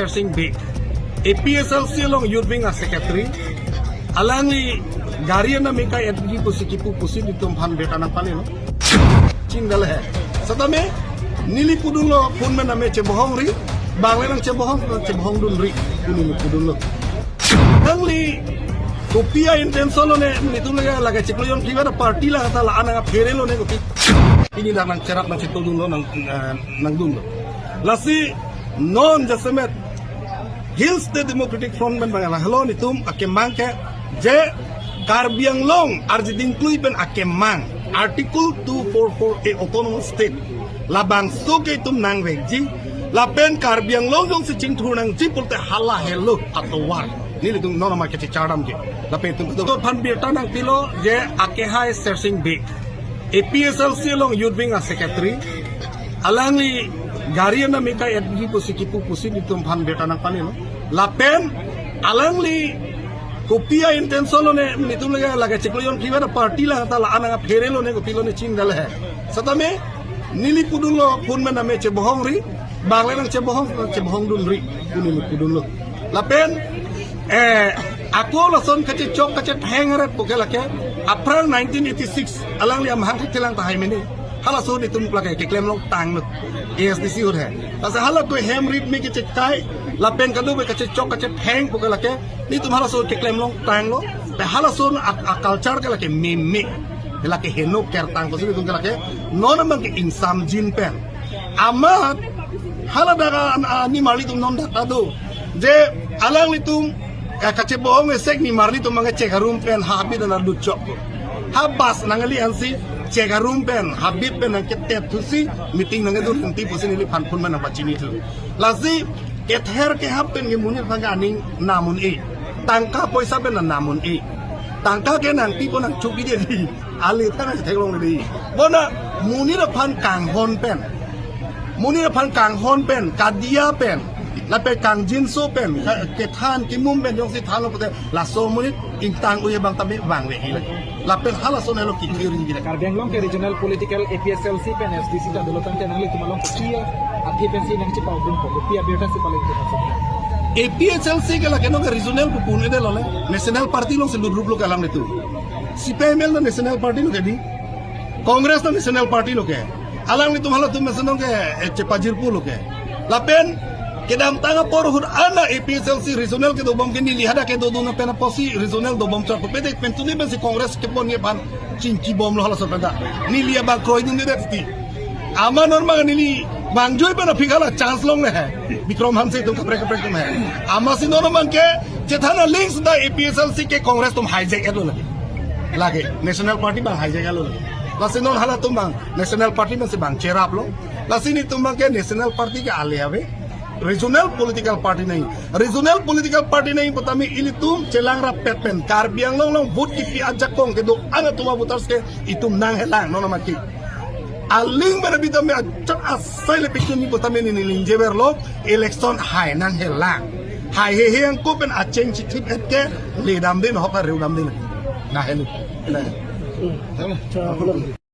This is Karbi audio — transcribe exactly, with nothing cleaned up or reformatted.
Singh Bey, A P S L C along Youth Wing a Secretary, alangli gari ana meka etgi pusi kipu pusi nelitum aphan birta nangpalelo. Chindale he. Setame neli pudunlo phone pen name chebohong ri, bang le nangchebohong, nangchebohong dun ri, pu neli pudunlo. Alangli kopi a-intention lo ne, nelitum lake, lake chiklo jon kiwa da party la kata la-an nangpherelo ne kopi. Pini dak nangcherap nangchitodunlo nang, eh, nangdunlo. Lasi non jasemet Hill State Democratic Front pen bang lahelo nelitum akemang ke je Karbi Anglong arjiding klui pen akemang Article two four four A Autonomous State labangso ke itum nangvekji lapen Karbi Anglong jongsi chingthur nangji pulote hala helo atovar. Nelitum non ama kachechardam ke. Lapen itum kedo aphan birta nangpilo je akehai Singh Bey, A P S L C along Youth Wing a Secretary, alangli gari ana meka etgi pusi kipu pusi nelitum aphan birta nangpalelo. Lapen alangli kopi a-intention lo ne, nelitum lake, lake chiklo jon kiwa da party la kata la-an nangpherelo ne kopilo ne chindale he. Setame neli pudunlo phone pen name chebohong ri, bang le nangchebohong, nangchebohong dun ri, pu neli pudunlo. Lapen, eh, ako lason kachechok kachetheng aret puke lake, aphrang nineteen eighty-six, alangli amahang thelang tahai mene. Halaso nelitum lake keklem longtanglo. A S D C ahut he. Lasi hala ko hem rit me kachekai, lapen kado be kachechok kachetheng puke lake, nelitum halaso keklem longtanglo. Te halaso a, a-culture ke lake meme. Lake heno kertang pusi nelitum ke lake non abang ke ingsamjin pen. Amat hala dak a, a, nimarli atum non dak ta do. Je alanglitum, eh, kachebohong esek nimarli atum abang ke Chekarum pen habit ana dutchok. Ha bus nangali ansi Chekarum pen habit pen nangketet thusi meeting nangkedun henti pusi neliphan phone pen nangpachinithu. Lasi kether kehap pen ke monit aphan ke aning nam un-e. Tangka poisa pen nam un-e. Tangka ke nangpipo nangchupidetji. Ali ta nangtheklongledetji. Bonta monit aphan kanghon pen, monit aphan kanghon pen, kadia pen, lapen kangjinso pen, ka-, kethan kimum pen jongsi thanlo pulote laso monit ingtang un-e abang tame vangve hile. Lapen halason helo kikiri gina. Karbi Anglong ke regional political A P S L C pen S D C ta dolo tangte nanglitum along kopi athe pensi nangchepaudunpo, kopi abirta si palengke nasi. A P S L C ke lake non ke regional pu pu un-edetlo le. National party alongsi lutrup lo ke alanglitum. C P I M L ta national party lo ke di. Congress ta national party lo ke. Alanglitum halatum mesen non ke, eh, chepajirpo lo ke. Lapen kedamtang apor ahut ana A P S L C regional kedobom ke neli hadak kedodun pen apotsi regional dobom chot pupete pen tuni pensi Congress kepon ye ban chingkibomlo halaso pen ta. Neli abang kroidundedet ti. Amat non abang neli vangjoi pen aphi hala chance longle he. Bikram Hanse atum kaprek kaprek atum he. Amatsi non abang ke chethan aling seta A P S L C ke Congress atum hijack-etlo lake. Lake National Party abang hijack-etlo lake. Lasi non halatum abang National Party pensi abang cheraplo. Lasi nelitum abang ke National Party ke ale ave. Regional political party nangji. Regional political party nangji pu tame ilitum chelang rapet pen Karbi Anglong along vote kipi ajakong kedo-an atum avoters ke itum nanghelang non amat ke. Aling pen abi tame achot asai le pikir ni pu tame neli ningjeverlo, election hai nanghelang. Hai hehe angko pen acheng chithip et ke ledamde, nahok areu damde. Nahelo.